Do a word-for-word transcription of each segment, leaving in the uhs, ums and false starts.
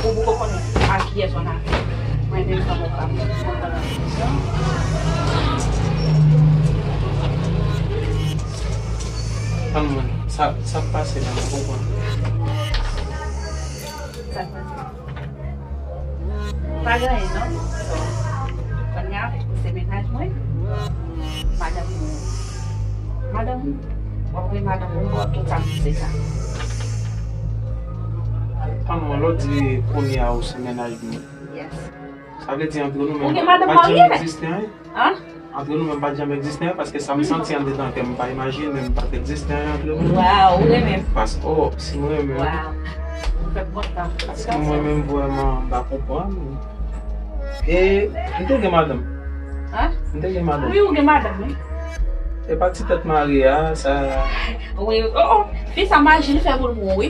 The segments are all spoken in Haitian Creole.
Ou poko konnen a kiyès w annafè. Mwen menm, sa mwen pa mwen. Ann mwen, sa, sa k pase la, mwen konprann. Sa k pase? Pa gen anyen, non. Kounye a, ou se mennaj mwen. Madanm ou, madanm ou, w ap wè madanm ou, w ap tout sa, se sa. Ann mwen, lè w di kounye a ou se mennaj mwen. Yes. Sa vle di antre nou menm pa t janm egziste anyen? Antre nou menm pa t janm egziste anyen, paske sa m santi anndedan kè m, m pa imajine m pa t egziste anyen antre nou. Waw, ou renmen m. Paske, oh, si m renmen w. Waw. Ou fè m kontan. Paske mwen menm vrèman m pa konprann. E m te gen madanm. Hein? M te gen madanm. Wi, ou gen madanm, wi. E pa ti tèt mare a, sa. Wi, oh, oh. Fi sa maji li fè pou l gwo, wi.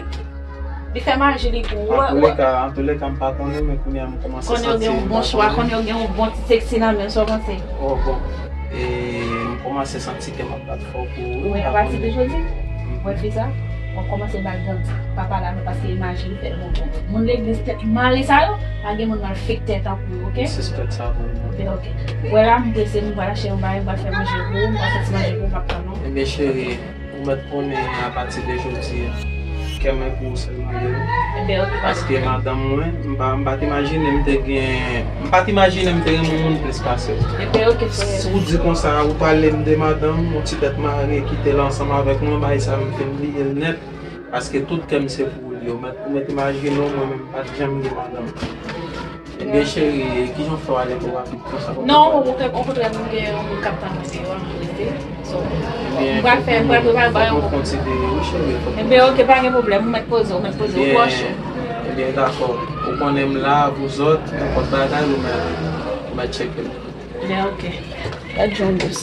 Li fè maji li pou ou. Antouka, antouka, m pa konnen, men kounye a m kòmanse santi m pa konnen. Konnen w gen yon bon chwa, konnen w gen yon bon ti seksi nan men w, sa w panse? Oh, bon. E m kòmanse santi kè m ap bat fò pou ou. Wi, apati de jodi, mwen fi sa, mwen kòmanse ba l grandi. Pa pale avè l paske imaj li fè l bon pou ou. Moun legliz tèt mare sa yo, pa gen moun malfektè tankou yo, oke? M sispèk sa pou ou. Oke, oke. Wè la, m prese, m pral achte yon bagay, m pral fè manje pou ou, m pral fè ti manje pou ou, m ap tann ou. Ebyen, cheri, ou mèt konnen apati de jodi a, kè mwen pou ou sèlman li ye. Ebyen, oke, pa gen pwoblèm. Paske madanm mwen, m pa, m pa t imajine m te gen, m pa t imajine m te renmen yon moun plis pase w. Ebyen, oke, frè. Si w di konsa, ou pale m de madanm, yon ti tèt mare, kite l ansanm avèk mwen, bagay sa m fin bliye l nèt. Paske tout kè m se pou ou li ye. Ou mèt, ou mèt imajine w, mwen menm m pa t janm gen madanm. Ebyen, cheri, kijan w fè w ale twò rapid konsa? Non, okontrè, okontrè, m gen yon moun k ap tann mwen deyò, m prese. So, m pral fè, m pral prepare bagay yo. Fòk nou konsidere, wi, cheri, fòk nou konsidere. Ebyen, oke, pa gen pwoblèm, ou mèt poze, ou mèt poze, ou twò cho. Ebyen, dakò. Ou konnen m la, pou zòt, nenpòt bagay, ou mèt, ou mèt tcheke m. Ebyen, oke. Gad jan w dous.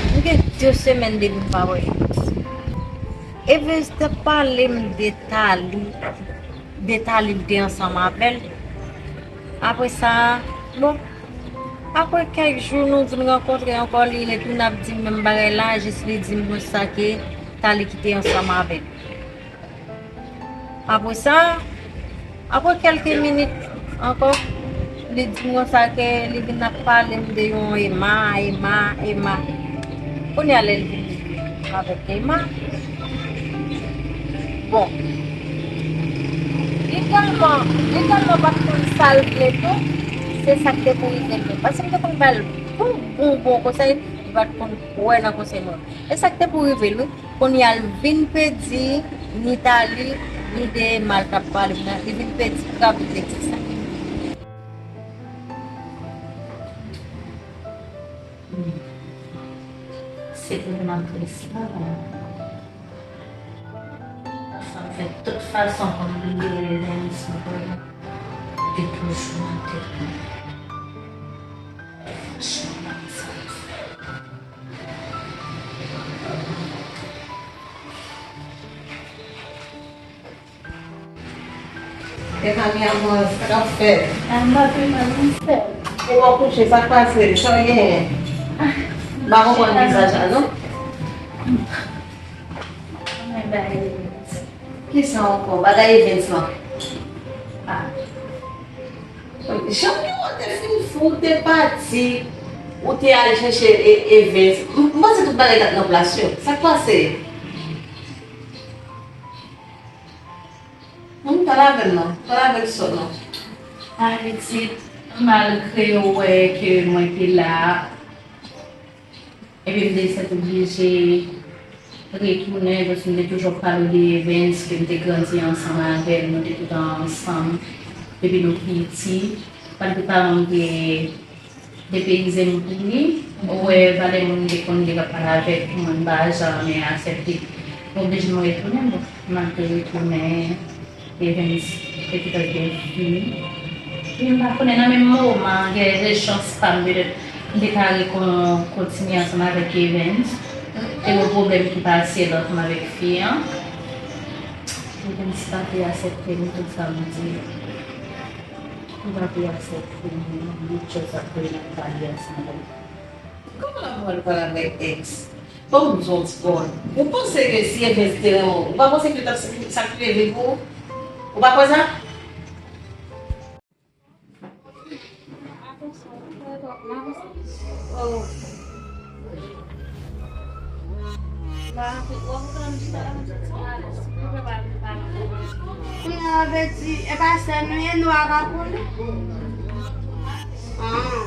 M gen de semèn depi m pa wè Evens. Evens t ap pale m de Tali, de Tali l te ansanm avè l. Apre sa, bon, apre kèk jou, nou vin rankontre ankò, li retounen ap di m menm bagay la, jis li di m konsa ke Tali ki te ansanm avè l. Apre sa, apre kèlke minit ankò, li di m konsa ke li vin ap pale m de yon Emma, Emma, Emma. Kounye a lè l vin avèk Emma, bon, li tèlman, li tèlman pa t konn sa l vle tou, se sa k te pou rive l menm. Paske m te konn ba l bon, bon, bon konsèy, li pa t konn kwè nan konsèy mwen. E sa k te pou rive l wi. Kounye a l vin pèdi ni Tali, ni de Emma l t ap pale m nan, li vin pèdi grav li te di sa. Se tèlman tris la. Sa m fè tout fason pou m bliye Evens, m te toujou nan tèt mwen. Franchman, m pa konn sa m fè. Stefania, mwen, sa k ap fèt? Ah, m pa pi mal, m sèl. Ou wè w kouche, sa k pase? Sa w genyen? M pa konprann vizaj la, non. Mwen bay Evens. Kisa ankò? Bagay Evens lan? Ah. Jan w te fin fou, w te pati, ou te al chèche e, Evens. M, m panse tout bagay t ap nan plas yo. Sa k pase? Humm, pale avè l non. Pale avè l sòt non. Aritid, malgre w wè ke mwen te la, epi m te sètoblije retounen, paske m te toujou ap pale w de Evens, ke m te grandi ansanm avè l, nou te toutan ansanm depi nou piti. Malgre paran m te depeyize m pou li. Ou wè valè moun m te konn gen k ap pale avèk mwen, m pa janm aksepte. M oblije m retounen, bon, m al te retounen, Evens te toutan gen fi. Men m pa konnen, nan menm moman, gen de chans pa m, petèt, m te ka rekon-, kontinye ansanm avèk Evens. Te gen pwoblèm ki pase l ansanm avèk fi an. Evens pa te aksepte m, tout sa m di. Ou pa te aksepte m, li just ap vin ap pale ansanm avè m. Kòman l ap pral pale avèk ex? Ban m di w yon ti pawòl. Ou panse ke si Evens te renmen w, ou pa panse ke l t ap sakrifiye vi l pou ou? Ou pa kwè sa? Kounye a, vle di, e pa sè nou ye, nou a ka konnen. Ah.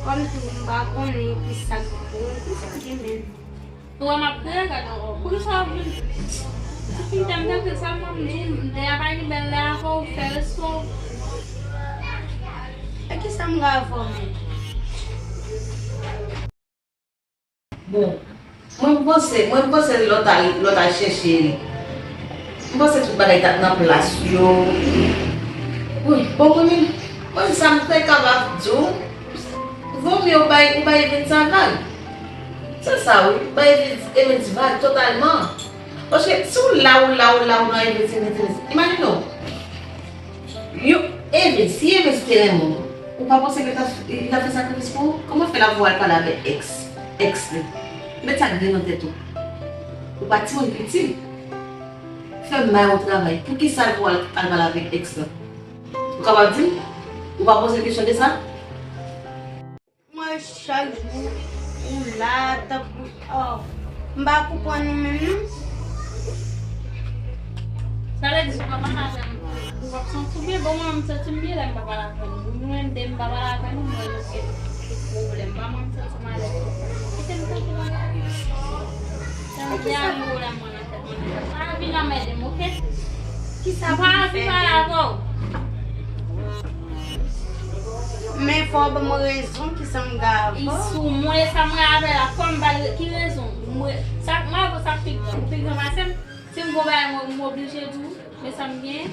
Kòmsi m pa konnen ki sa k bon, ki sa ki menm. Ou wè m ap kriye, gade, poukisa w vin? Ou fin tèm tèm, se sèlman m di w, m te ap bay bèl la avè w, fè resto. E kisa m ka fè w menm? Bon, mwen m panse, mwen m panse lè w t al, lè w t al chèche li. M panse tout bagay t ap nan plas yo. Wi, bon, mwen menm, mwen sa m te kapab di w, vo mye w bay, ou bay Evens sa vag. Se sa wi, bay Evens, Evens vag totalman. Paske si w la, ou la, ou la, ou nan Evens, Evens, Evens, imajine w. Yo, Evens, si Evens te renmen w, ou pa panse ke l t ap, li t ap fè sakrifis pou ou? Kòman fè l ap voye al pale avèk ex, ex li? Met sa k gen nan tèt ou. Ou pa timoun piti. Fè may ou travay. Poukisa l voye al, al pale avèk ex la? Ou kapab di m? Ou pa poze l kesyon de sa? Mwen chak jou ou la tankou, oh, m pa konprann ou menm non. Sa vle di si w pa pale avè m, ou p ap santi w byen? Bon, mwen, m santi m byen lè m pa pale avè nou. Nou menm de, m pa pale avè nou, mwen, nou gen tout pwoblèm. Pa mwen, m santi m alèz. Kite m tranki mwen. Sa m gen anpil pwoblèm mwen nan tèt mwen deja. Pa vin anmède m, oke? Kisa m pa pou vin fè pale menm? Avè w. Men fò w ban mwen rezon, kisa m gen avè w? Li sou mwen, sa m gen avè l la, fò m ba l ki rezon? Mwen, sa, mwen avè w, sa k pi gran? Ou pi gran pase m? Si m gon bagay, mwen, m oblije di w, men sa m gen.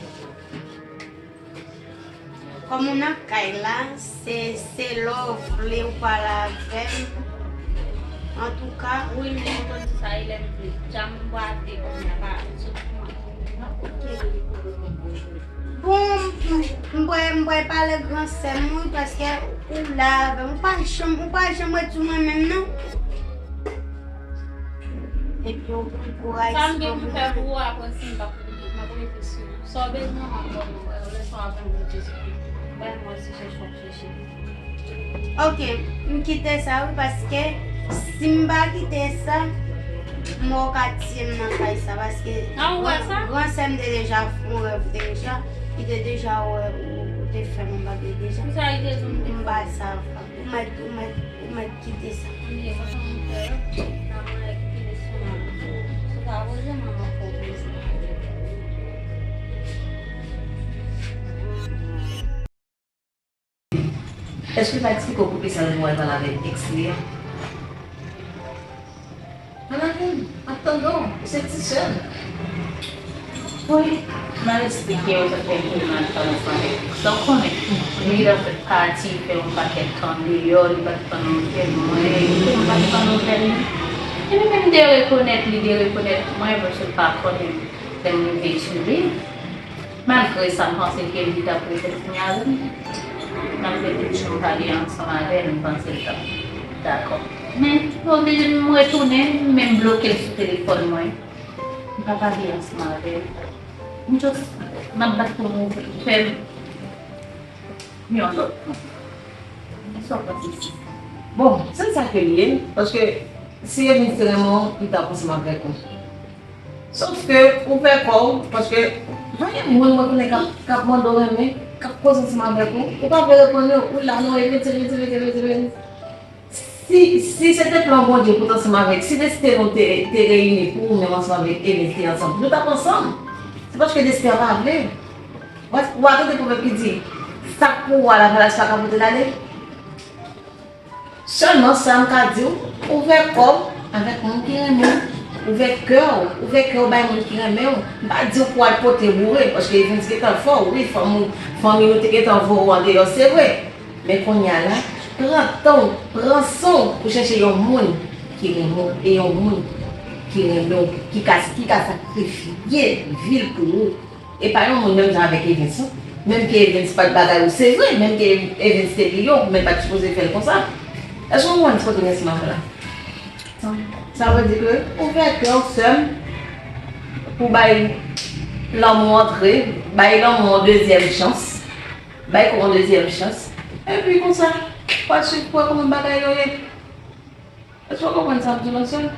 Kòm ou nan kay la, se, se lè w vle ou pale avè m. Antouka. Wi, men ou konn sa, e lè m vle. Dja m bwate kounye a, pa sot pou mwen. Bon, m, m, m pral, m pral pale gran sè m, wi, paske ou la avè m. Ou pa janm, ou pa janm ret sou mwen menm, non. Epi ou pran kouraj. Sa m gen pou fè pou ou, apre si m pa pou m ap rete sou ou. Sa w bezwen, m ap ba w, lè sa w ap vin Jezikri. Bay mwen ti chèch w ap chèche. Ok, m kite sa wi, paske si m pa kite sa, m wè w ka tiye m nan kay sa, paske gran sè m te deja fè yon rèv deja, li te deja wè ou, ou te fè m yon bagay deja. M pa sav, ou mèt, ou mèt, ou mèt kite sa. Èske l pa eksplike w poukisa l voye al pale avèk ex li a? Pale avè m, m ap tande w, ou se ti sè m. Wi, m al eksplike w sa k fè m te mal pale ansanm avèk ex la. Ou konnen, li gentan fèk pati, fè yon pakèt tan deyò, li pa t pran nouvèl mwen, li te m pa t pran nouvèl li. Epi menm derekonèt li derekonèt mwen, paske l pa konnen lè m rive sou li. Malgre sa, m panse ke li t ap rete fini avè m. Malgre tout jan m pale ansanm avè l, m panse l t ap dakò. Men, m oblije m retounen, m menm bloke l sou telefòn mwen. M pa pale ansanm avè l. M just, m ap bat pou m fè m yon lòt. Sa w panse, sis? Bon, se sa ke l ye, paske si Evens te renmen w, li t ap ansanm avèk ou. Sof ke ou pè kò w, paske pa gen moun mwen konnen k ap, k ap mande w renmen, k ap koze ansanm avèk ou, ou pa vle reponn yo, ou la non, Evens, Evens, Evens, Evens, Evens. Si, si se te plan Bondye pou w t ansanm avèk, si desten nou te, te reyini pou ou menm ansanm avèk Evens te ansanm, nou t ap ansanm. Se paske desten an pa vle. Ou pa tande pwovèb ki di, sa k pou ou a, lavalas pa ka pote l ale? Sèlman sa m ka di w, ouvè kò w avèk moun ki renmen w, ouvè kè w, ouvè kè w bay moun ki renmen w. M pa di w pou w al pote boure, paske Evens gentan fè w, wi, fanmi, fanmi nou te gentan voye w andeyò, se vre. Men kounye a la, pran tan w, pran san w pou chèche yon moun ki renmen w e yon moun ki renmen w, ki ka, ki ka sakrifye vi l pou ou. E pa yon moun menm jan avèk Evens, non. Menm ke Evens pa t bagay ou, se vre, menm ke Evens te bliye w, men l pa t sipoze fè l konsa. Èske w konprann sa m ap di la? Sa vle di ke ouvè kè w, sè m, pou bay lanmou antre, bay lanmou yon dezyèm chans, bay kò w yon dezyèm chans. Epi konsa, w al swiv pou wè kòman bagay yo ye. Èske w konprann sa m di w la, sè m?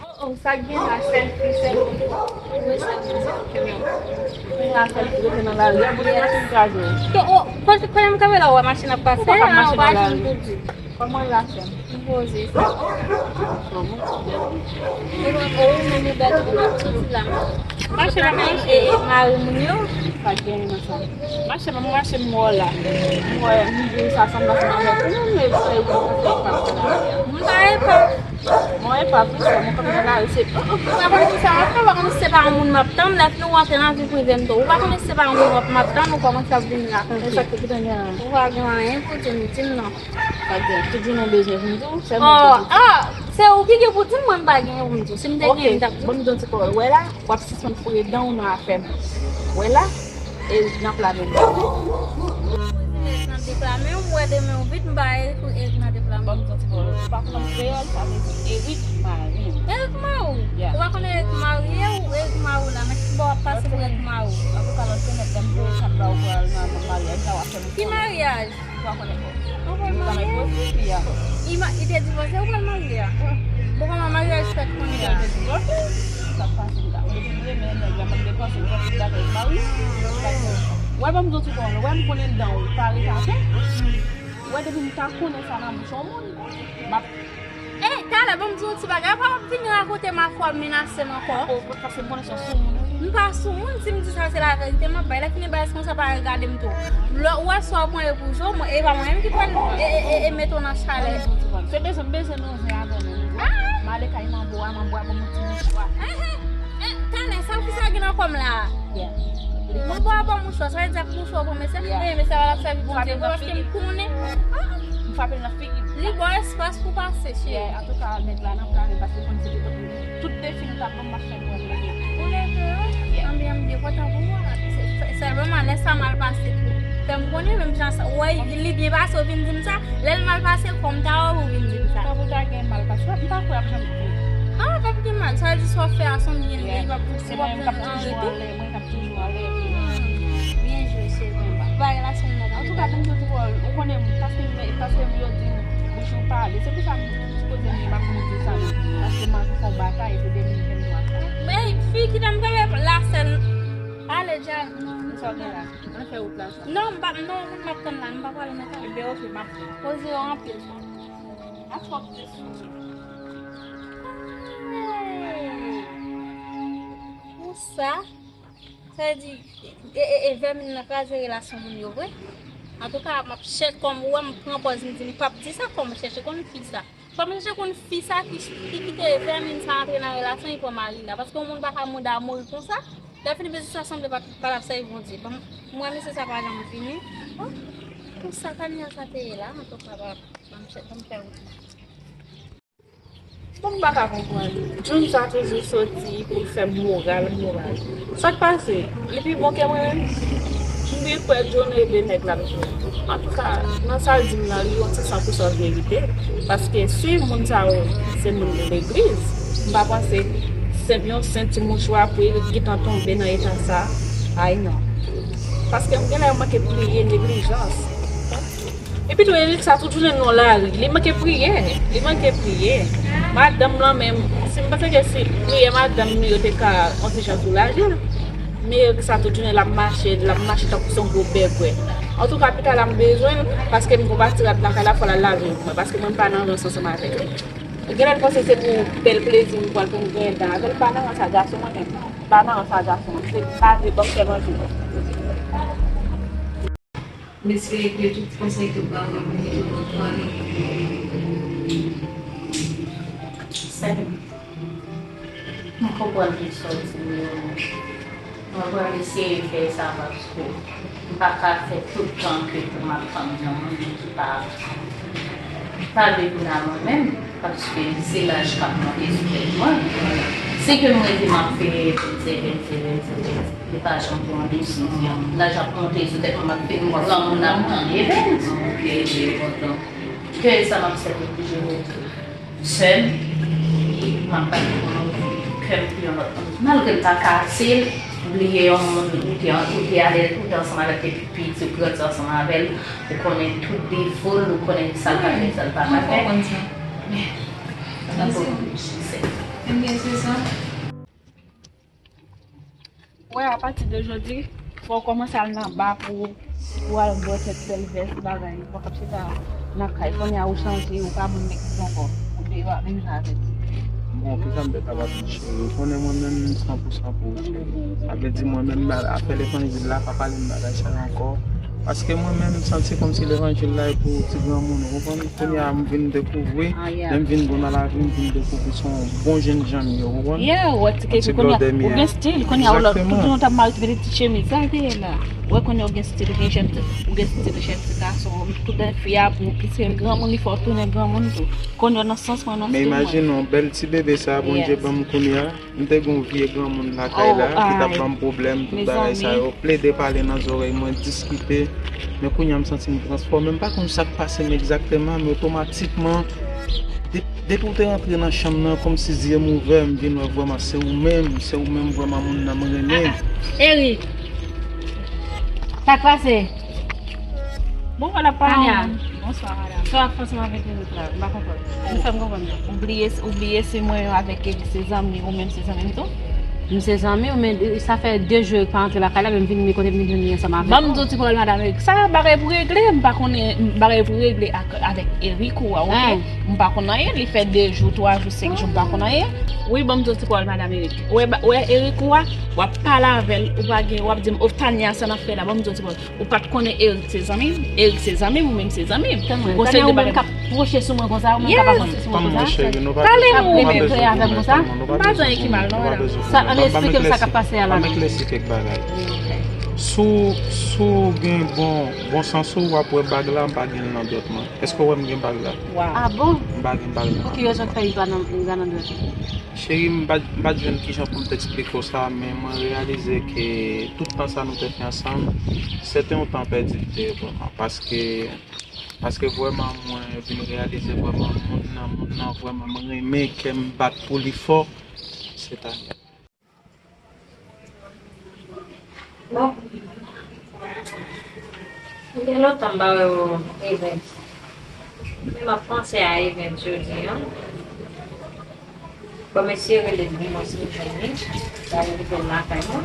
Oh, oh, sa k gen la, sèl fi, sèl fi. Ou wè sa k gen la, sèl fi rete nan lari a, boule machin kraze. Ke, oh, kote, kote m kanpe la, ou wè machin ap pase, ou pa ka mache nan lari. Kòman la, sè m? M poze sa. Kòman ou bèl? Ou, ou menm ou bèl, ou pa soti la. Mache nan men, e, e, mari moun yo. Pa gen nan sa. Mache, m mache, m wè w la. M wè, m di w sa sanble ansanm avèk ou menm, men se ou ki fè epav nan lari a. M pa epav. Mwen epav, wi, sè m, mwen kanpe nan lari, se, ou pa konn ki sa m ap fè, ou pa konn si se pa yon moun m ap tann, lè nou rantre nan vi prive m tou. Ou pa konn si se pa yon moun m ap tann, ou kòmanse ap vin rakonte. E sa k te gen an? Ou pa gen anyen pou di m, di m non. Pa gen, tout jounen w bezwen vin di w, sèlman pou di w. Ah, se ou ki gen pou di m, mwen m pa gen pou m di w. Si m te gen, m t ap di w. Ban m di w ti pawòl. Wè la, w ap sispann foure dan w nan afè m. Wè la, e nan pla men m. Nan de pla men m, wè de men w vit, m ba Eric ou Eric nan de pla men m. Ban m di w ti pawòl. Ou pa konprann kreyòl, sa vle di Eric mari m. Eric mari w? Yeah. Ou pa konn Eric marye ou Eric mari w la, men ki bò w ap pase pou Eric mari w? Antouka, lòt semèn, lè m voye kat ba w pou al nan maryaj la, w ap fè m konnen. Ki maryaj? Ou pa konn ankò. Ou pral marye? Li te divòse, ou pral marye a? Bon, kòman maryaj fèt kounye a? Li te divòse. Sa pase la. Ou te vin renmen nèg la, m ap depanse, ou fè tout bagay, ou marye. Wè, ban m di w ti pawòl, wè m konnen dan w pa rete atè. Wè, depi m ta konnen sa nan bouch yon moun, m ap Eh, talè, ban m di w yon ti bagay. Pa w ap vin rakonte m afwa w ap menase m ankò. Paske m konnen se yon soumoun ou ye. M pa soumoun, si m di sa se laverite m ap bay. Lè fini bagay konsa pa regade m tou. Lè ou wè sa w pran yo pou jwe, mwen, e pa mwen menm ki pral e, e, e, e mete w nan chalè. Se bezwen, m bezwen nan zen avè w menm. M ale kay manbo a, manbo a ban m yon ti mouchwa. Eh, eh, eh, talè, sa ki sa gen nan kò m la? Yeah. Manbo a ban m mouchwa, sa vle di ak mouchwa w pran mesye? Yeah. Eh, mesye a l ap sèvi Bondye vre paske m konnen. M frape l nan figi. Li ba w espas pou pase, cheri. Yeah, antouka, nèg la nan pla men paske l konn se li pot tout defi m t ap ban m, m ap fè l wè m leve. Ou leve, wi? Yeah. Anben, anben, kontan pou ou a. Se, se, sèlman lè sa mal pase tou. Fè m konnen menm jan sa. Ou wè, li byen pase, ou vin di m sa. Lè l mal pase, fò m ta wè ou vin di m sa. Fò pou ta gen mal pase. M pa kwè ap janm gen. Ah, p ap gen mal. Sa vle di sa w ap fè a se yon byen li ye, li p ap, ou p ap jwenn anyen tou. Mwen k ap toujou anlè. Byen jwe, cheri. Ba relasyon n nan. Antouka, ban m di w ti pawòl, ou konnen, paske m, paske m yo di m, bouch ou pale. Se pou sa m sipoze m, m ap vin di w sa menm. Paske m anvi fè yon batay, se depi m fè m vwa sa. Men, fi, kite m kanpe la, sèl. Ale, Jack. Sa w gen la? Ann fè wout la, sa. Non, m pa, non, moun m ap tann la, m pa prale nan kay. Ebyen, oke, m ap. Poze yo anpil. Ap fòk te sou. Pou sa, sa vle di, e, e, e vèmin nan kraze relasyon moun yo vre. Antouka, m ap chèche kòm ou wè m pran pòz m di m p ap di sa, fò m chèche konn fi sa. Fò m chèche konn fi sa ki, ki kite vèmin sa antre nan relasyon, li pran mari la. Paske yon moun pa ka mouri konsa. Lè fini bezwen sa sanble pa, pa t ap sèvi Bondye. Ban m, m wè mesye sa pa janm vini. Oh, konsa Kania sa te ye la, antouka, pa, ban m chè-, ban m fè wout la. Bon, m pa ka konprann. John sa toujou soti pou l fè moral, moral. Sa k pase? Li pi bon ke mwen menm? M byen kwè John rele nèg la m jwenn. Antouka, nan sa l di m nan, li yon ti san pou san verite. Paske si moun sa yo se moun legliz, m pa panse senp, yon senp ti mouchwa pou Eric gentan tonbe nan eta sa. Ay non. Paske m genlè manke priye, neglijans. Epi tou, Eric sa tout jounen nan lari. Li manke priye. Li manke priye. Madanm lan menm, si m panse ke si priyè madanm li yo te ka yon ti jan soulaje l. Men Eric sa tout jounen l ap mache, l ap mache tankou se yon gwo bègwè. Antouka, pita la m bezwen l, paske m gon pati rad lakay la, fò l al lave pou mwen, paske mwen m pa nan rans ansanm avèk li. Genlè l panse se pou bèl plezi m pran pou m genyen dan avè l, m pa nan rans a gason mwen menm. M pa nan rans a gason mwen, se lave ban m fè manje. M espere ke tout konsèy ke w ba mwen pou mwen tout bon pale. Sèm, m konprann tout sa w di m yo. Mwen pral eseye fè sa paske m pa ka fè tout tan ke pou m ap tann yon moun ki pa, pa vle vin a mwen menm, paske se laj k ap monte sou tèt mwen. Se ke m rete m ap fè vennsenk, vennsenk, vennsenk, vennsenk. Li pa janm pran desizyon. Laj ap monte sou tèt mwen, m ap fè m pran moun ap tann event. Ke sa m ap sèvi pou jere tou. Sè m, e m ap bat pou kè m pou yon lòt moun. Malgre m pa fasil, bliye yon moun ou te, ou te ale, ou te ansanm avèk depi piti, ou grandi ansanm avè l, ou konnen tout defo l, ou konnen sa l ka fè, sa l pa ka fè. Mwen konprann sa. Men, sa pou se. Ebyen, se sa. Wè, apati de jodi, fò w kòmanse al nan ba pou, pou al bwè kèk sèl vès bagay. Ou pa kap chita nan kay. Kounye a ou chanje, ou pa moun legliz ankò. Ou deyò ap menm jan avèk li. Bon, kisa m fè ta pa vin cheri? Ou konnen mwen menm m san pou san pou ou, cheri. Sa vle di mwen menm ba-, afè levanjil la, pa pale m bagay sa yo ankò. Paske mwen menm m santi kòmsi levanjil la e pou ti granmoun, ou konprann? Kounye a m vin dekouvri, lè m vin bon nan lavi, m vin dekouvri se yon bon jènjan m ye, ou konprann? Yeah, ou wè ti kepi kounye a, ou gen stil, kounye a ou lòt, tout jan w t ap mare ti mete ti chemiz, sa l te ye la. Ou wè kounye a ou gen stil, ou gen jèn, ou gen stil jèn ti gason, tout lè fi a pou ou plis ke granmoun, li fè w tounen granmoun tou. Kounye a nan sans mwen, nan stil mwen. Men imajine w, bèl ti bebe sa Bondye ban m kounye a. M te gen yon vye granmoun lakay la ki t ap ban m pwoblèm, tout bagay sa yo, plede pale nan zòrèy mwen, diskite. Men kounye a m santi m transfòme, m pa konn sa k pase m egzakteman, men otomatikman, de-, depi w te rantre nan chanm nan, kòmsi zye m ouvè, m vin wè vrèman se ou menm, se ou menm vrèman moun nan m renmen. Eric, sa k pase? Bon, wè l ap pale. Tania. Bonswa, madanm. Sa w ap fè ansanm avèk Eric la? M pa konprann. Ou fè m konprann non. Ou bliye, ou bliye si mwen avèk Eric se zanmi, ou menm se zanmi m tou? M se zanmi w, men sa fè de jou Eric pa antre lakay la, men m vin, men kote m vin jwenn li ansanm avèk ou. Ban m di w ti pawòl, madanm Eric. Sa bagay pou regle, m pa konnen, m bagay pou regle ak, avèk Eric ou a, oke? M pa konn anyen, li fè de jou, twa jou, senk jou, m pa konn anyen. Wi, ban m di w ti pawòl, madanm Eric. Wè, ba- wè Eric ou a, w ap pale avè l, ou pa gen, w ap di m, "O, Tania, sa n ap fè la?" Ban m di w ti pawòl. Ou pa t konnen Eric se zanmi m? Eric se zanmi m, ou menm se zanmi m. Tann mwen, Tania, ou menm k ap pwoche sou mwen konsa, ou menm k ap avanse sou mwen konsa? Pale m ou menm. M pa di anyen ki mal non, madanm. Sa, ann eksplike m sa k ap pase a la non. Ban m eklèsi kèk bagay. Si w, si w gen bon, bon sans ou, w ap wè bag la, m pa gen l nan dwèt mwen. Èske w wè m gen bag la? Ah bon? M pa gen bag la. Pou ki rezon k fè li pa nan, li pa nan dwèt ou? Cheri, m pa, m pa t jwenn kijan pou m t eksplike w sa, men mwen reyalize ke tout tan sa nou te fè ansanm, se te yon tan pèdi li te ye vrèman. Paske, paske vrèman mwen vin reyalize vrèman moun nan, moun nan vrèman m renmen, kè m bat pou li fò, se Tania. Bon. Gen lontan m pa wè w, Evens. Men m ap panse a Evens jodi a. Bon, m eseye rele l, men mwen si m jwenn li. Sa rive l lakay mwen.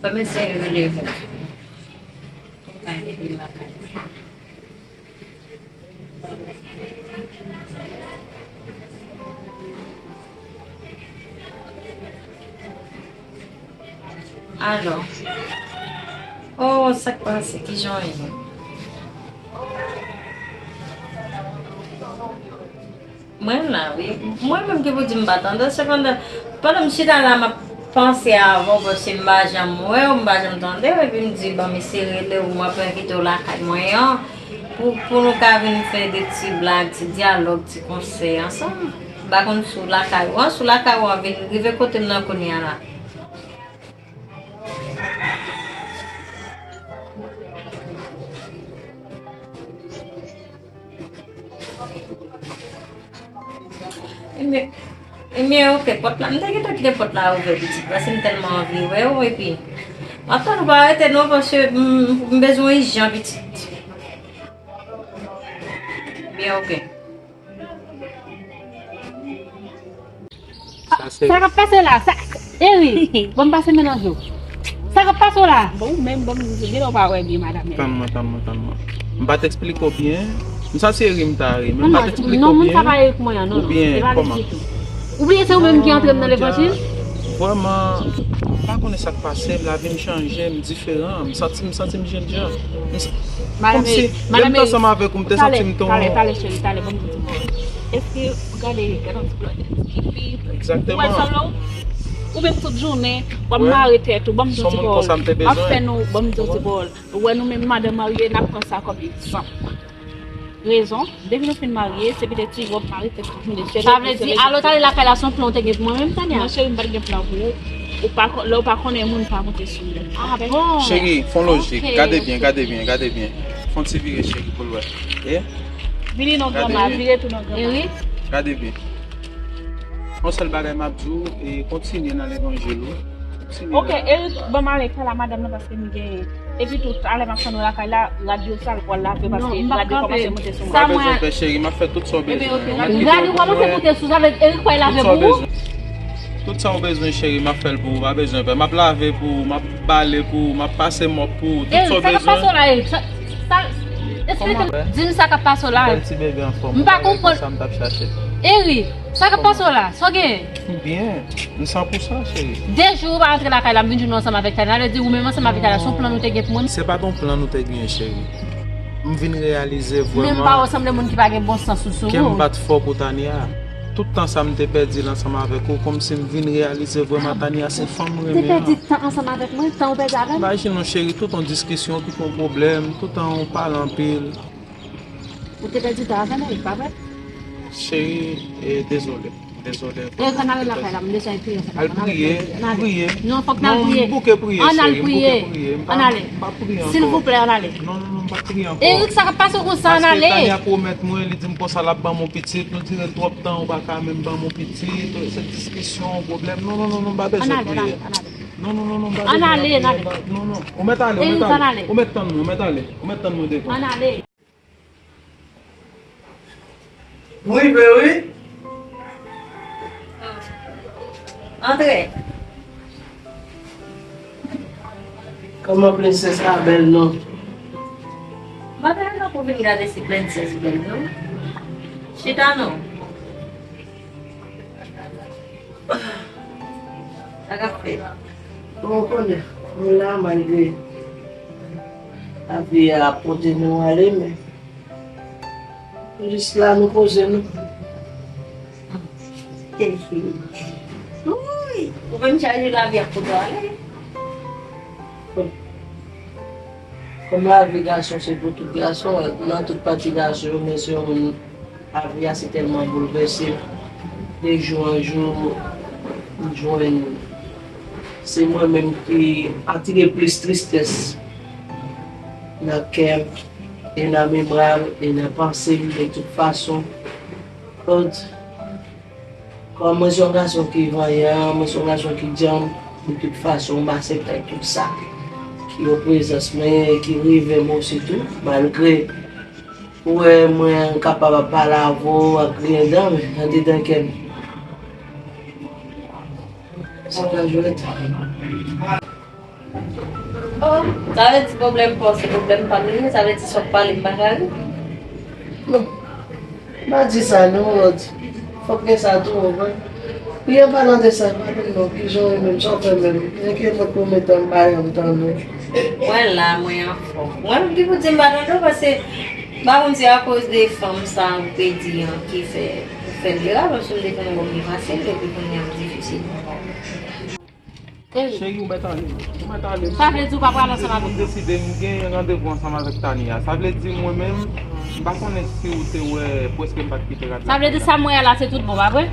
Ban m eseye rele Evens. Ou ka ede m lakay. Alò. Oh, sa k pase? Kijan w ye? Mwen la, wi. Mwen menm ki pou di m pa tande w, sepandan, pandan m chita la, m ap panse avè w, paske m pa janm wè w, m pa janm tande w, epi m di, "Bon, m eseye rele w, m ap envite w lakay mwen an, pou, pou nou ka vin fè de ti blag, ti dyalòg, ti konsèy ansanm." M pa konn si w lakay ou an, si w lakay ou an, vin rive kote m nan kounye a la. Ebyen, ebyen, oke, pòt la, m te gentan kite pòt la ouvè, pitit, paske m tèlman anvi wè w, epi m ap tann ou pa rete non, paske m, m bezwen w ijan, pitit. Byen, oke. Sa se Sa k ap pase la? Sa, Eri, ban m pase mennaj ou. Sa k ap pase w la? Bon, ou menm, ban m di w, genlè w pa wè byen, madanm Eri. Tann mwen, tann mwen, tann mwen. M pa t eksplike w byen. M santi Eri m ta ri, men m pa t eksplike w byen. Non, non, non, moun sa pa Eri pou mwen an, non, non. Oubyen, e pa li kòman? Ditou. Ou bliye se ou menm ki antre m nan levanjil? Vrèman, m pa konnen sa k pase m, lavi m chanje, m diferan, m santi, m santi m jènjan. M s-, Madanm kòmsi, Eri, lè m t ansanm avèk ou, m te santi m te yon... Talè, talè, talè, cheri, talè, ban m di w ti pawòl. Èske ou gade, gade yon ti blòdè, ti fi? Egzakteman. Ou wè l sanble w? Ou menm tout jounen, w ap mare tèt ou, ban m di w ti pawòl. M ap fè nou, ban m di w ti pawòl. Ou wè nou menm madanm marye, n ap pran sa kòm egzanp. Rezon, depi nou fin marye, se petèt ti wòb mari te tonbe cheri. Sa vle di, alò t ale lakay la, se yon plan w te gen pou mwen menm, Tania? Non, cheri, m pa t gen plan pou ou. Ou pa kon-, lè ou pa konnen moun, pa monte sou li. Ah bon? Cheri, fon lojik. Ok, gade byen, ok. Gade byen, gade byen. Fon ti vire, cheri, pou l wè. E? Vini non, granma, vire tou non, granma. E wi. Gade byen. Yon sèl bagay m ap di w, e kontinye nan levanjil ou. Kontinye la. Ok, Eric, ban m ale kay la madanm nan paske m gen. Epi tou, talè m ap tann ou lakay la, rad yo sal pou al lave paske rad yo kòmanse moute sou mwen. Pa bezwen pè, cheri, m ap fè tout sa w bezwen. Rad yo kòmanse moute sou, sa vle di Eric pral lave pou ou? Tout sa w bezwen, cheri, m ap fè l pou ou, pa bezwen pè. M ap lave pou ou, m ap bale pou ou, m ap pase mòp pou ou, tout sa w bezwen. Eric, sa k ap pase w la, Eric? Sa, sa, eksplike m, di m sa k ap pase w la. Bèl ti bebe anfòm, m pa konprann sa m t ap chache. Eric, sa k ap pase w la? Sa w gen? M byen. M san pou san, cheri. De jou ou pa rantre lakay la, m vin jwenn ou ansanm avèk Tania. Sa vle di ou menm ansanm avèk Tania, se yon plan nou te gen pou mwen. Se pa t yon plan nou te gen, cheri. M vin reyalize vrèman. Menm pa w sanble moun ki pa gen bon sans ou sou ou. Kè m bat fò pou Tania. Tout tan sa m te pèdi l ansanm avèk ou, kòmsi m vin reyalize vrèman Tania se fanm m renmen an. Te pèdi tan ansanm avèk mwen, tan ou pèdi avè m? Imajine w, cheri, tout yon diskisyon, tout yon pwoblèm, tout tan ou pale anpil. Ou te pèdi tan avè m, wi, pa vre? Cheri, e, dezole. Dezole. Eric, ann ale lakay la, m bezwen priye ansanm avè w. Al priye, priye. Non, fòk n al priye. Non, m bouke priye, cheri, m bouke priye. Ann ale. M pa, m pa priye ankò. Silvouplè, ann ale. Non, non, non, m pa priye ankò. Eric, sa k ap pase w konsa, ann ale. Paske Tania pwomèt mwen, li di m konsa l ap ban m yon pitit, nou dire twòp tan, ou pa ka menm ban m yon pitit, se diskisyon, pwoblèm. Non, non, non, non, m pa bezwen priye. Ann ale, ann ale, ann ale. Non, non, non, non, m pa bezwen priye. Ann ale, ann ale. Non, non. Ou mèt ale, ou mèt ale. Eric, ann ale. Ou mèt tann mwen, ou mèt ale. Ou mèt tann mwen devan. Ann ale. M rive wi. Antre. Kòman prensès la bèl non? M pa t antre pou vin gade si prensès bèl non. Chita non. Sa k ap fèt? Bon, ou konnen, nou la malgre lavi a ap pote nou ale, men nou jis la, nou poze nou. Wi, ou menm chaje lavi ap pote w ale. Kòm lavi gason se pou tout gason, nan tout pati gason yo, men se yon moun lavi a se tèlman boulvèse. De jou an jou, m jwenn se mwen menm ki atire plis tristès nan kè m, e nan memwa m, e nan panse m, de tout fason. Kòm mwen se yon gason ki vanyan, mwen se yon gason ki djanm, de tout fason, m aksepte tout sa ki an prezans mwen e ki rive m osi tou, malgre ou wè mwen kapab ap pale avè w ak griyen dan, men andedan kè m, se pa jwèt. Oh, sa vle di pwoblèm pa w se pwoblèm pa m li ye, sa vle di sa w pale m pa ka ri? Non. M pa di sa non, Lòd. Fòk gen sa tou, ou konprann? Wi, an palan de sa, pa di m non, kijan w ye menm, sa w fè menm? Enkyèt mwen, konbyen tan m pa janm tande w? Mwen la, mwen anfòm. Mwen menm ki pou di m pa tande w, paske m pa konn se akoz de fanm sa ou te di an ki fè, ou fè l derape, paske m te konn wè w byen fasil, epi kounye a m difisil. Cheri, ou mèt ale. Ou mèt ale. Sa vle di ou pa pral ansanm avèk mwen? M deside, m gen randevou ansanm avèk Tania. Sa vle di mwen menm, m pa konnen si ou te wè, prèske m pa t kite rad la. Sa vle di sa m wè a la, se tout bon, pa vre?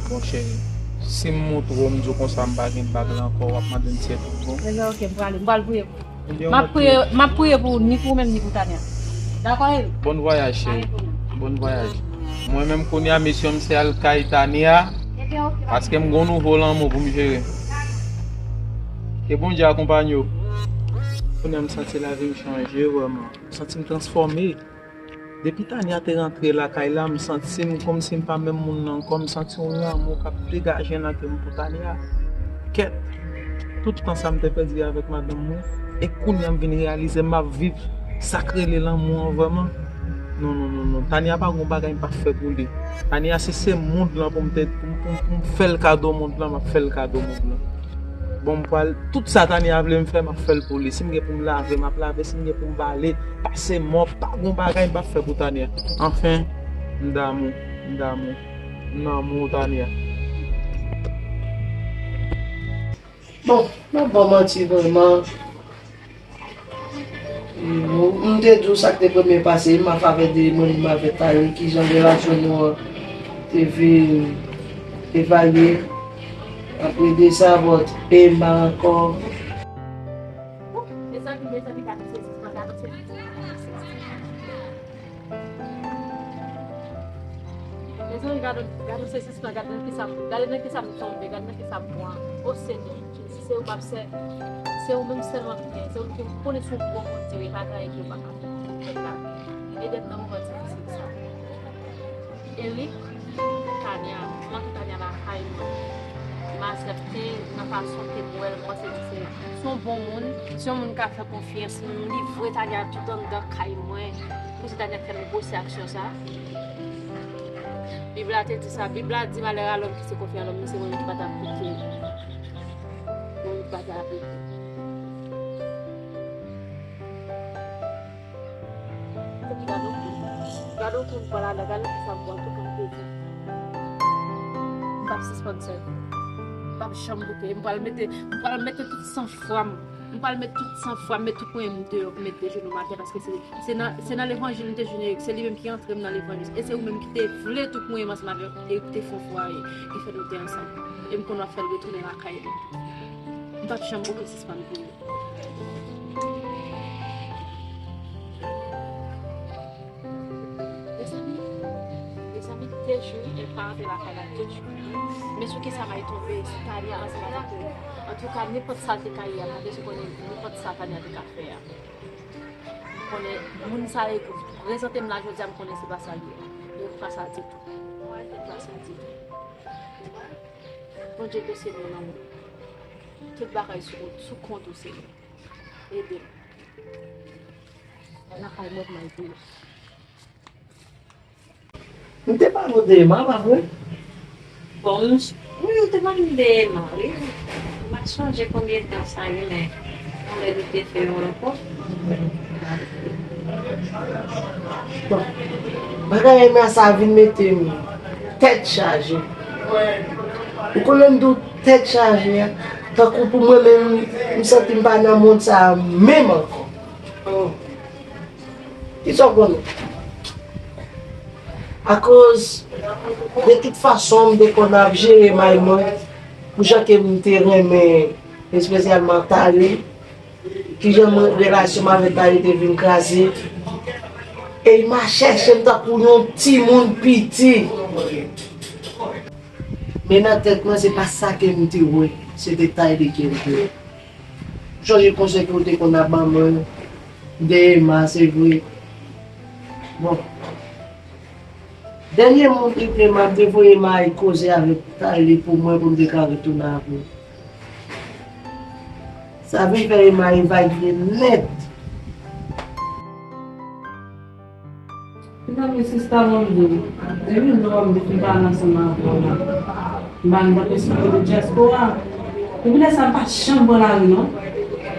Bon, cheri, si m montre w, m di w konsa m pa gen bag la ankò, w ap mande m si se tout bon. Ebyen, oke, m prale. M pral priye pou ou. M ap priye, m ap priye pou ou, ni pou ou menm, ni pou Tania. Dakò, Eric? Bon vwayaj, cheri. Bon vwayaj. Mwen menm, kounye a, misyon m se al kay Tania, paske m gen yon nouvo lanmou pou m jere. Ke Bondye akonpaye w. Kounye a, m santi lavi m chanje vrèman. M santi m transfòme. Depi Tania te rantre lakay la, m santi m kòmsi m pa menm moun nan ankò, m santi yon lanmou k ap degaje nan kè m pou Tania. Kèt, tout tan sa m te pèdi avèk madanm mwen, e kounye a m vin reyalize m ap viv sa k rele lanmou an vrèman. Non, non, non, non, Tania pa gon bagay m p ap fè pou li. Tania, si se mond lan pou m te, pou m, pou m, pou m fè l kado mond lan, m ap fè l kado mond lan. Bon, m pral, tout sa Tania vle m fè, m ap fè l pou li. Si m gen pou m lave, m ap lave. Si m gen pou m bale, pase mòp, pa gon bagay m p ap fè pou Tania. Anfen, m damou, m damou, m nan mou Tania. Bon, m ap ba w manti vrèman. M te di w sa k te premye pase m avè de moun m avè Tayri, kijan relasyon nou an te vin evalye. Apre de sa, bon, Emma ankò. Mezanmi, mezanmi, gade sezisman, gade sezisman. Mezanmi, gade, gade sezisman, gade nan kisa, gade nan kisa m tonbe, gade nan kisa m pran. O Senyè. Se ou m ap sèvi. Se ou menm sèlman m gen. Se ou ki konnen si w bon Bondye, e pa gen anyen ke ou pa ka fè. Ede m nan moman difisil sa. Eric, Tania, m antre Tania lakay mwen. M aksepte nan fason ke m wè l, m panse li se, se yon bon moun, se yon moun m ka fè konfyans, m livre Tania tout anndan kay mwen. Pou se Tania k fè m poze aksyon sa. Bib la te di sa. Bib la di, malè a lòm ki se konfye a lòm, men se mwen menm ki pa t aplike. Mwen menm ki pa t aplike. Gade w kou. Gade w kou m pran ladan, gade w ki sa m pran, tou ka pedi. M p ap sispann sèvi. M p ap janm bouke. M pral mete, m pral mete tout san fwa m. M pral met tout san fwa m, met tout mwayen m deyò pou m met de jenou m atè, paske se, se nan, se nan levanjil m te jwenn Erik, se li menm ki antre m nan levanjil. E se ou menm ki te vle tout mwayen m ansanm avè Erik pou te fè yon fwaye, ki fè nou te ansanm. E m konn w ap fè l retounen lakay li. M p ap janm bouke sispann priye. Mezanmi, mezanmi, de jou, e pa antre lakay la, de jou. Men sou kisa m ay tonbe, Tania ansanm avèk ou. Antouka, nenpòt sa l te ka ye a, m pa bezwen konnen nenpòt sa Tania te ka fè a. M konnen moun sa e prezante m la jodi a, m konnen se pa sa l ye. E pa sa ditou. E pa sa ditou. Bondye ke se nou nan moun. Tout bagay sou, sou kont ou, Senyè. Ede m. Lakay mwen, m al pou yo. M te pale w de Emma, pa vre? Bon, m, wi, ou te pale m de Emma, wi. M pa sonje konbyen tan sa ye, men yon lè li te fè yon rankont. Bon, bagay Emma sa vin mete m tèt chaje. Ou konnen m di w tèt chaje a, tankou pou mwen menm, m santi m pa nan mond sa a menm ankò. Oh. Kisa w konnen? Akoz, de tout fason, m te konn ap jere may mwen, pou jan ke m te renmen, espesyalman Tali, kijan mwen, relasyon m avèk Tali te vin kraze. E m a chèche m tankou yon timoun piti. Men nan tèt mwen, se pa sa ke m te wè, se te Tali ke m te wè. Sonje konsèy ke w te konn ap ban mwen de Emma, se vre. Bon. Dènye moun ki te, m ap te voye m al koze avèk Tali pou mwen, pou m te ka retounen avè l. Sa vin fè Emma evalye nèt. Mezanmi, sista, ban m di w, depi lè w ap di m pa nan ansanm avè w la, m pa gen tanpesi pou de dyaspora. Depi lè sa, m pa janm pran lari, non.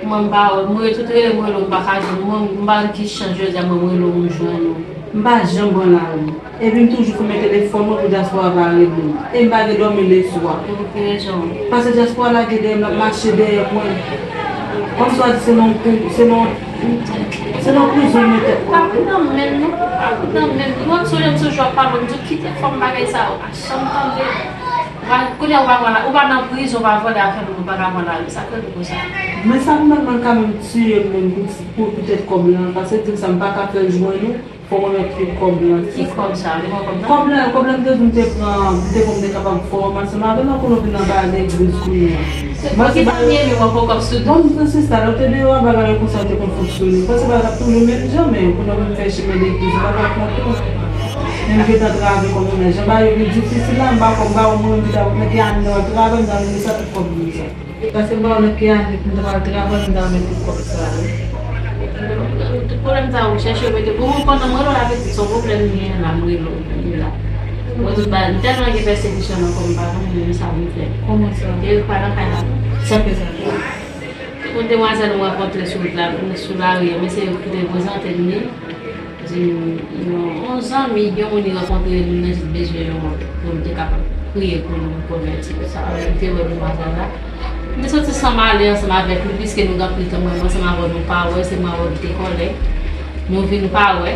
Mwen, m pa wè, m rele tout rele, m rele w, m pa ka jwenn ou. Mwen, m pa wè ki chans jodi a, mwen, m rele w, m jwenn ou. M pa janm pran lari. Epi m toujou fèmen telefòn mwen pou dyaspora pa rele m. E m pa gen dòmi leswa. Ou gen rezon. Paske dyaspora lage dèyè m, l ap mache dèyè mwen. Kòmsi w a di se nan, se nan, se nan prizon m mete. Pa pran menm non. Pa pran menm. Mwen m sonje m sou jou ap pale, m di w kite fòm bagay sa yo. Pa janm tande. Ou pa, kounye a ou pa pran la, ou pa nan prizon, ou pa vòlè afè moun, ou pa ka pran lari. Sa k rele konsa? Men sa pou mwen, mwen ka menm tiye m menm pou, pou poutèt kòb lan. Paske di m sa m pa ka fè l jwenn ou. Fò mwen mèt peye kòb lan. Ki kòb sa? Ou pran kòb lan? Kòb lan, kòb lan m te di m te pran, m te pran, m te kapab fè w ansanm avè l, ankò nou vin anba legliz kounye a. Mwen se pa yo. Bon, sista, lè w te deyò a, bagay yo konsa te konn fonksyone. Mwen se pa t ap toujou menm jan, men kounye a vin fè chemen legliz, m pa ka konte. Men m gentan travay kòm yon nèg. Jan bagay yo vin difisil la, m pa konn, m pa wè mwen menm ki ta, nan ki ane m t ap travay, m ta vin sa tout kòb lan sa. Paske m pa wè nan ki ane pou m ta pral travay, m ta renmen tout kòb sa yo. Tout pwoblèm sa yo, ou chèche ou mete. Bon, pandan mwen la pitit, se yon pwoblèm li ye la, m rele w, li la. Mwen tout bagay, m tèlman gen pèsekisyon nan kò m, m pa konn menm sa pou m fè. Kòman sa? Erik pa nan kay la. Sa fè sa? Yon demwazèl mwen rankontre sou wout la, sou lari a, men se Erik ki te prezante m li. Di m, yon, yon zanmi, gen yon moun li rankontre, li nan jis bezwen yon moun pou l te kapab priye pou l konvèti. Sa, li te wè demwazèl la. M te santi Ansanm ale ansanm avèk li, piske nou gen anpil tan mwen menm ansanm avè w nou pa wè, se mwen avè w ki te kòlè. Nou vin pa wè.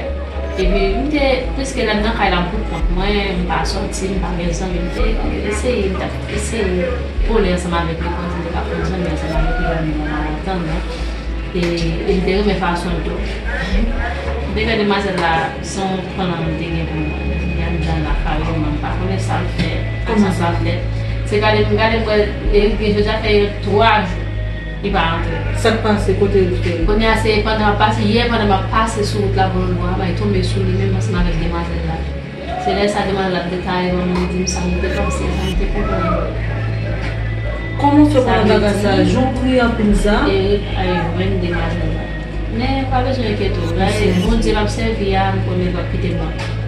Epi m te, piske lè m nan kay la m pou kont mwen, m pa sòti, m pa gen zanmi, m te eseye, m t ap eseye kole ansanm avèk li, kòmsi m te ka fè zanmi ansanm avèk li, zanmi nan mawotan nan. E, e m te renmen fason l tou. M te fè demwazèl la se yon plan m te gen pou mwen. Li anndan lakay mwen, m pa konnen sa l fè, sa l fè. Se gade m gade m wè, e, jodi a fè twa jou li pa antre. Sa k pase? Kote l te? Kounye a se pandan m ap pase, yè pandan m ap pase sou wout la pou m al bò a, bay tonbe sou li menm ansanm avèk demwazèl la. Se lè sa demwazèl la te kare ban mwen, li di m sa m te panse, sa m te konprann. Kòman w fè konnen bagay sa? Jan w priye anpil sa? Erik al jwenn demwazèl la. Men pa bezwen enkyete w. Bondye m ap sèvi a, m konnen l p ap kite m nan.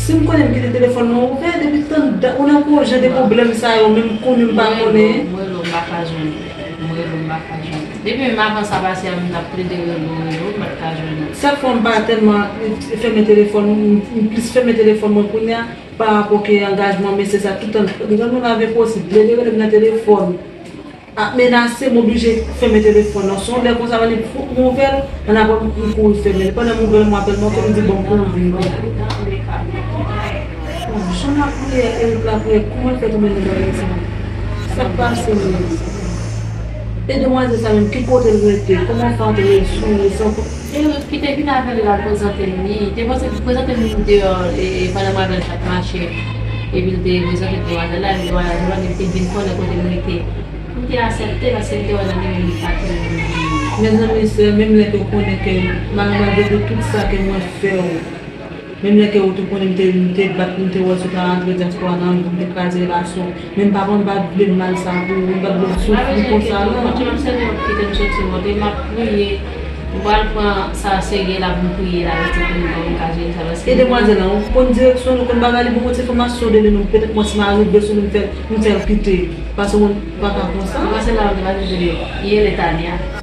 Si m konnen m kite telefòn nan ouvè, depi tann dat ou nan pwojè de pwoblèm sa yo, men m konnen m pa konnen. Mwen rele w, m pa ka jwenn ou. Mwen rele w, m pa ka jwenn ou. Depi menm avan sa pase a, m t ap plede rele w, rele w, m pa t ka jwenn ou. Sa k fè m pa tèlman fèmen telefòn, m m plis fèmen telefòn mwen kounye a, pa rapò ke angajman, men se sa, tout tan, depi nou lave posib, plede rele m nan telefòn, ap menase m, oblije fèmen telefòn nan. Se yon lè konsa, m annik fout nouvèl, annapre m kouri fèmen. Pandan m ouvè l, m wè apèl m antre, m di, "Bon, m kouri vin kounye a." Bon, jan m ap priye, Erik lapriyè, kòman l fè tonbe nan bagay sa? Sa k pase menm? E demwazèl sa menm, ki kote l rete? Kòman w fè antre l sou li san... Erik ki te vin avè l la prezante m li. Te prezante m li deyò, e, e pandan m avè l t ap mache. Epi l te prezante m demwazèl la, epi demwazèl la, epi te vin konnen kote m rete. M te aksepte paske m te wè nan li menm li pa te renmen m. Mezanmi, sè, menm lè ke w konnen ke malgre de tout sa ke mwen fè w, menm lè ke w tou konnen m te, m te bat, m te wè si w ta rantre dyaspora nan, m te kraze relasyon, men m pa konn, m pa t vle mal sa pou ou, m pa t vle w soufri konsa non. Bondye m ap sèvi, m ap kite m soti monte, m ap priye. M pral pran sa serye la pou m priye la, rete pou m, pou m ka jere sa, paske... E demwazèl lan, ou konn direksyon l, ou konn bagay li, bon, ou ti fè m asyon de li, non, petèt mwen si m arive sou li, m fè, m fè l kite. Paske mwen pa ka konsa. Demwazèl la, ou te pa vin jwenn li. Li rele Tania.